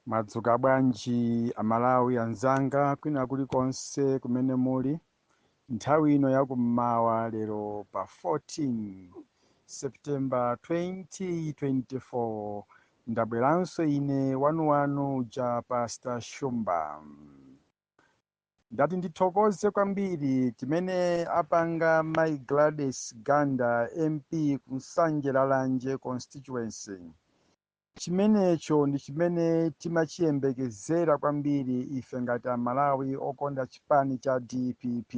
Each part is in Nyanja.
Madzuka bwanji Amalawi anzanga kwina kulikonse kumene muli? Nthawi ino yakummawa lero pa 14 September 2024, ndabweranso ine wanuwanu uja, Pastor Shumba. Ndati ndithokoze kwambiri chimene apanga Mai Gladys Ganda, MP ku Nsanje Lalanje constituency. Chimenecho ndi chimene timachiyembekezera kwambiri ife ngati Amalawi okonda chipani cha DPP.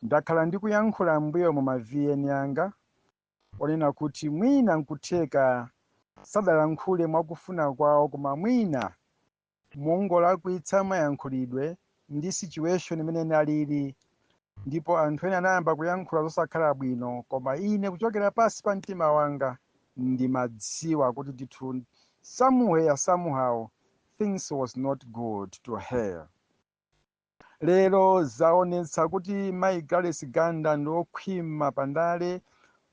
Ndakhala ndikuyankhula mbuyo mu ma VN anga onena kuti mwina nkutheka sadalankhule mwakufuna kwawo, koma mwina mungolakwitsa mayankhulidwe ndi situation imene inalili, ndipo anthu ena anayamba kuyankhula zosakhala bwino. Koma ine kuchokera pasi pa mtima wanga ndimadziwa kuti ndithu somewhere, somehow, things was not good to her. Lero zaonetsa kuti Mai Gladys Ganda ndi okhwima pandale.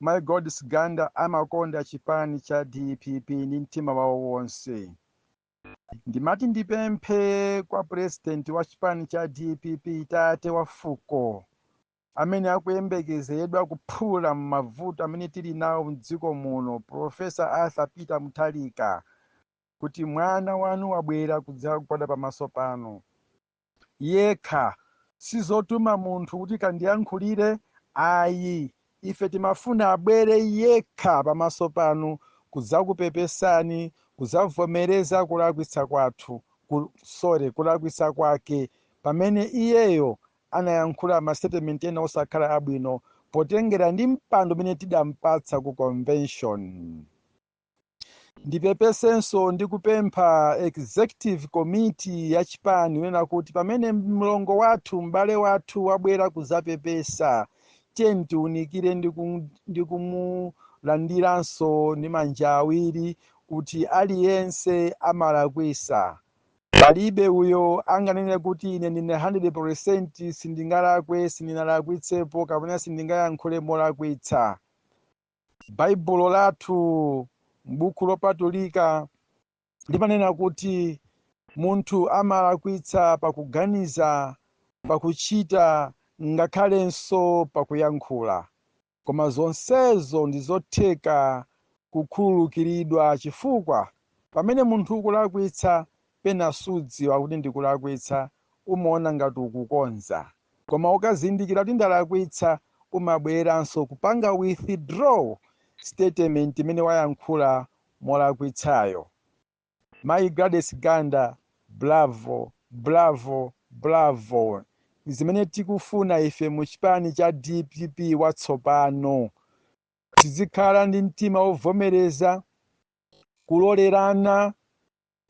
Mai Gladys Ganda amakonda chipani cha DPP ndi mtima wawo wonse. Ndimati ndipemphe kwa president wa chipani cha DPP, tate wa fuko amene akuyembekezedwa kuphula m'mavuto amene tili nawo mdziko muno, Professor Arthur Peter Mutharika, kuti mwana wanu wabwera kudzagwada pamaso pano yekha. Sizotuma munthu kuti kandiyankhulire, ayi. Ife timafuna abwere yekha pamaso panu kudzakupepesani, kudzavomereza kulakwitsa kwathu, sorry, kulakwitsa kwake pamene iyeyo anayankhula ma statement ena osakhala abwino potengera ndi mpando umene tidampatsa ku convention. Ndipepesenso ndi kupempha executive committee ya chipani kunena kuti pamene mlongo wathu, m'bale wathu wabwera kuzapepesa, tiyeni tiunikire ndi kumulandiranso ndi manja awiri, kuti aliyense amalakwisa. Palibe uyo anganene kuti ine ndine 100%, sindingalakwe, sindinalakwitsepo kapena sindingayankhule molakwitsa. Baibulo lathu, m'buku lopatulika, limanena kuti munthu amalakwitsa pakuganiza, pakuchita, ngakhalenso pakuyankhula, koma zonsezo ndi zotheka kukhululukiridwa, chifukwa pamene munthu ukulakwitsa, pena sudziwa kuti ndikulakwitsa, umaona ngati ukukonza, koma ukazindikira kuti ndalakwitsa, umabweranso kupanga withdraw statement imene wayankhula molakwitsayo. Mayi Gladys Ganda, bravo, bravo, bravo! Zimene tikufuna ife mu chipani cha DPP watsopano, tizikhala ndi mtima wovomereza, kulolerana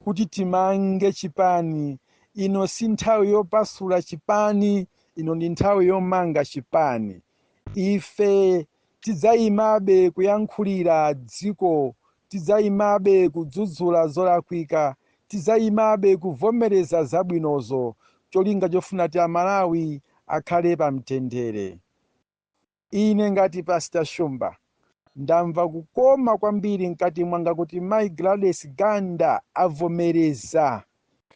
kuti timange chipani. Ino si nthawi yopasula chipani, ino ndi nthawi yomanga chipani. Ife tidzayimabe kuyankhulira dziko, tidzayimabe kudzudzula zolakwika, tidzayimabe kuvomereza zabwinozo, cholinga chofuna ti Amalawi akhale pamtendere. Ine ngati Pastor Shumba ndamva kukoma kwambiri mkati mwanga kuti Mayi Gladys Ganda avomereza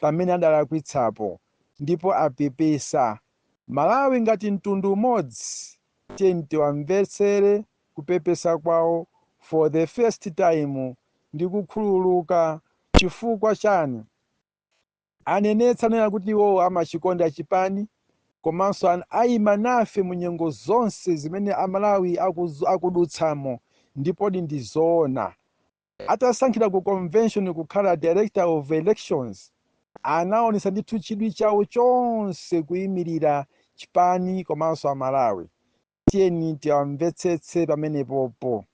pamene adalakwitsapo ndipo apepesa. Malawi ngati mtundu umodzi, tiyeni tiwamvetsere kupepesa kwawo for the first time ndi kukhululuka. Chifukwa chani? Anenetsa nena kuti iwowo amachikonda chipani, komanso ayima nafe mu nyengo zonse zimene Amalawi akudutsamo, ndipodi ndi zoona. Atasankhidwa ku convention kukhala director of elections, anaonetsa ndithu chidwi chawo chonse kuyimirira chipani komanso Amalawi. Tiyeni tiwamvetsetse pamenepopo.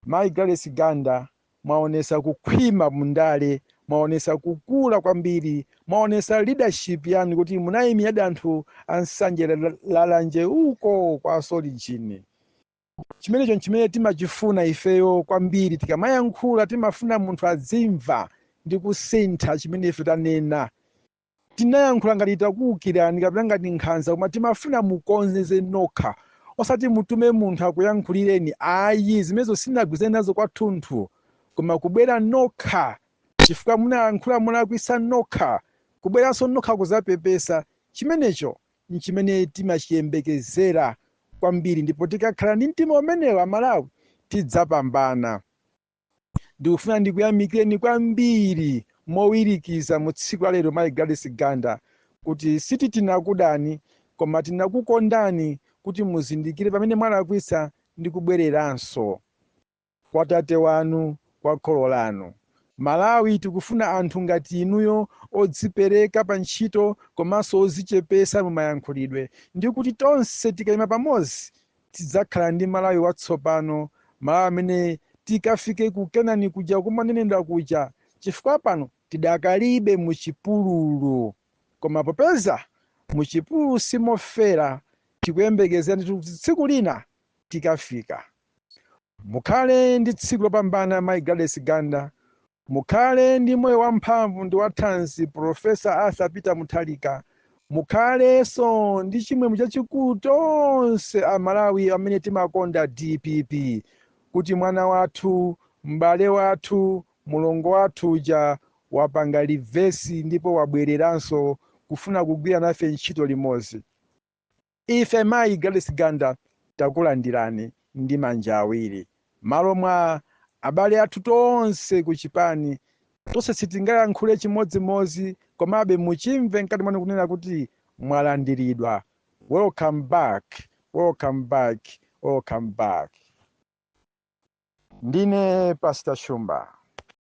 Mayi Gladys Ganda, mwaonesa kukhwima mundale, mwaonesa kukula kwambiri, mwaonesa leadership yanu kuti munayimiradi anthu a Nsanje Lalanje uko kwa Solijini. Chimenecho nchimene timachifuna ifeyo kwambiri. Tikamayankhula timafuna munthu adzimva ndi kusintha chimene ife tanena. Tinayankhula ngati takuwukirani kapena ngati nkhanza, koma timafuna mukonzeze nokha, osati mutume munthu akuyankhulireni, ayi. Zimenezo sinagwirizane nazo kwathunthu, koma kubwera nokha. Chifukwa munayankhula molakwisa nokha, kubweranso nokha kuzapepesa, chimenecho nchimene timachiyembekezera kwambiri. Ndipo tikakhala ndi mtima umenewo, Amalawi tidzapambana. Ndikufuna ndikuyamikireni kwambiri mowirikiza mu tsiku la lero, Mayi Gladys Ganda, kuti siti tinakudani koma tinakukondani, kuti muzindikire pamene mwalakwisa ndi kubwereranso kwa tate wanu, kwa kholo lanu. Malawi tikufuna anthu ngati inuyo, odzipereka pa ntchito komanso odzichepesa mu mayankhulidwe, ndi kuti tonse tikayima pamodzi tidzakhala ndi Malawi watsopano, Malawi amene tikafike ku Kenani kuja kumanenedwa kuja, chifukwa pano tidakalibe muchipululu. Koma popeza muchipululu simofera, tikuyembekezera ndithu kuti tsiku lina tikafika. Mukhale ndi tsiku lopambana, Mayi Gladys Ganda. Mukhale ndi moyo wamphamvu ndi wathanzi, Professor Arthur Peter Mutharika. Mukhalenso ndi chimwemwe chachikulu, tonse Amalawi amene timakonda DPP, kuti mwana wathu, m'bale wathu, mulongo wathu uja wapanga reverse ndipo wabwereranso kufuna kugwira nafe ntchito limodzi. Ife, Mayi Gladys Ganda, takulandirani ndi manja awiri malo mwa abale athu tonse ku chipani. Tonse sitingayankhule chimodzimodzi, komabe muchimve mkati mwanu kunena kuti mwalandiridwa. Welcome back, welcome back, welcome back. Ndine Pastor Shumba.